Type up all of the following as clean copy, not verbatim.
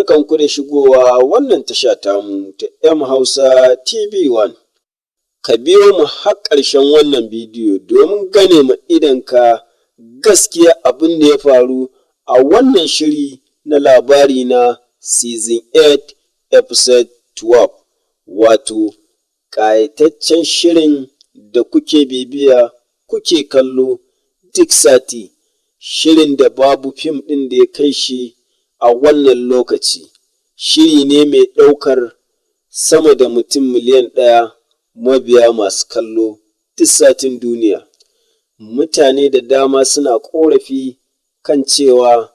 Barkanku da shigowa wannan tasha tamu ta M Hausa TV1. Ka biyo mu har ƙarshen wannan bidiyo domin gane ma idonka gaskiya abin da ya faru a wannan shiri na Labarina Season 8 Episode 12, wato ƙayataccen shirin da kuke bibiya kuke kallo duk sati, shirin da babu fim ɗin da ya kai shi a wannan lokaci. Shiri ne mai ɗaukar sama da mutum miliyan 1 mabiya masu kallo duk satin duniya. Mutane da dama suna ƙorafi kan cewa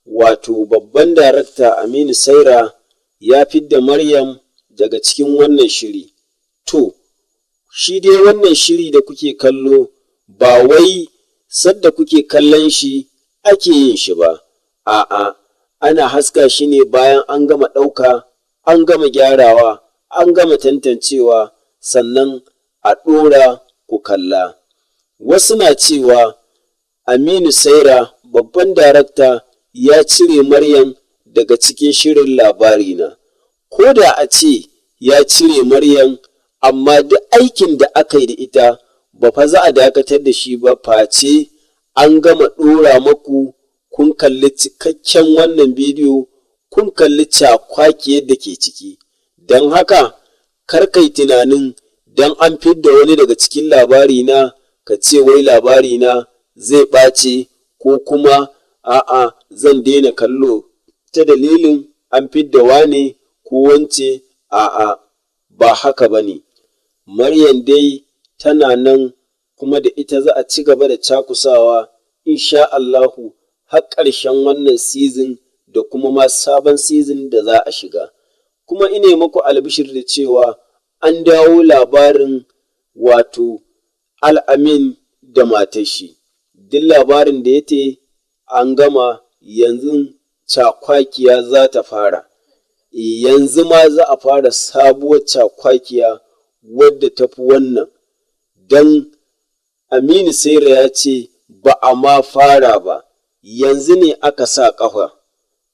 wato babban darakta Aminu Saira ya fidda Maryam daga cikin wannan shiri. To, shi dai wannan shiri da kuke kallo ba wai sadda kuke kallon shi ake yin shi ba, a'a, ana haska shi ne bayan an gama ɗauka, an gama gyarawa, an gama tantancewa, sannan a ɗora ku kalla. Wasu na cewa Aminu Saira, babban darakta, ya cire Maryam daga cikin shirin Labarina. Ko da a ce ya cire Maryam, amma duk aikin da aka yi da ita ba fa za a dakatar da shi ba face an gama ɗora maku kun kalli cikakken wannan bidiyo, kun kalli cakwakiyar da ke ciki. Don haka kar kai tunanin don an fidda wani daga cikin Labarina ka ce wai Labarina zai ɓace ko kuma a'a, zan daina kallo ta dalilin an fidda wane ko wance. A'a, ba haka ba ne. Maryam dai tana nan, kuma da ita za a ci gaba da cakusawa insha Allahu har ƙarshen wannan season da kuma ma sabon season da za a shiga. Kuma ina muku albishir da cewa an dawo labarin, wato Al'amin da matar shi. Duk labarin da ya te an gama, yanzu cakwakiya za ta fara. Yanzu ma za a fara sabuwar cakwakiya wadda ta fi wannan, don Aminu Saira ya ce ba a ma fara ba, yanzu ne aka sa ƙafa.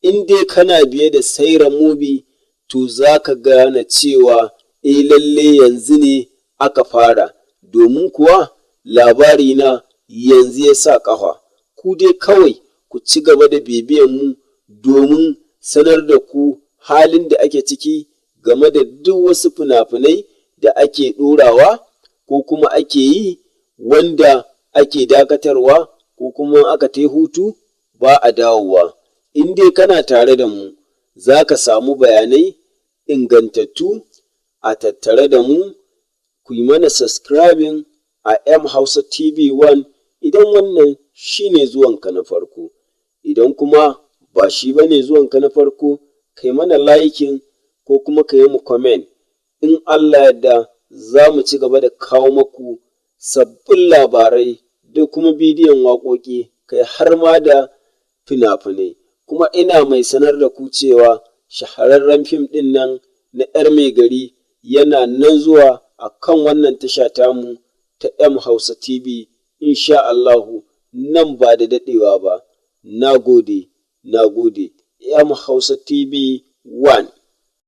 In dai kana biye da Saira Movie, to za ka gane cewa eh, lalle yanzu ne aka fara, domin kuwa Labarina yanzu ya sa ƙafa. Ku dai kawai ku ci gaba da bibiyan mu domin sanar da ku halin da ake ciki game da duk wasu fina-finai da ake ɗorawa ko kuma ake yi, wanda ake dakatarwa ko kuma aka tai hutu ba a dawowa. In dai kana tare da mu, za ka samu bayanai ingantattu a tattare da mu. Ku yi mana subscribing a M Hausa TV 1 idan wannan shi ne zuwanka na farko. Idan kuma ba shi ba ne zuwanka na farko, kai mana liking ko kuma ka yi mu comment. In Allah yadda, za mu ci gaba da kawo maku sabbin labarai da kuma bidiyon waƙoƙi, kai har ma da fina-finai. Kuma ina mai sanar da ku cewa shahararren fim ɗin nan na 'Yar Mai Gari yana nan zuwa a kan wannan tasha tamu ta M Hausa TV, insha Allahu, nan ba da daɗewa ba. Na gode, na gode. M Hausa TV 1.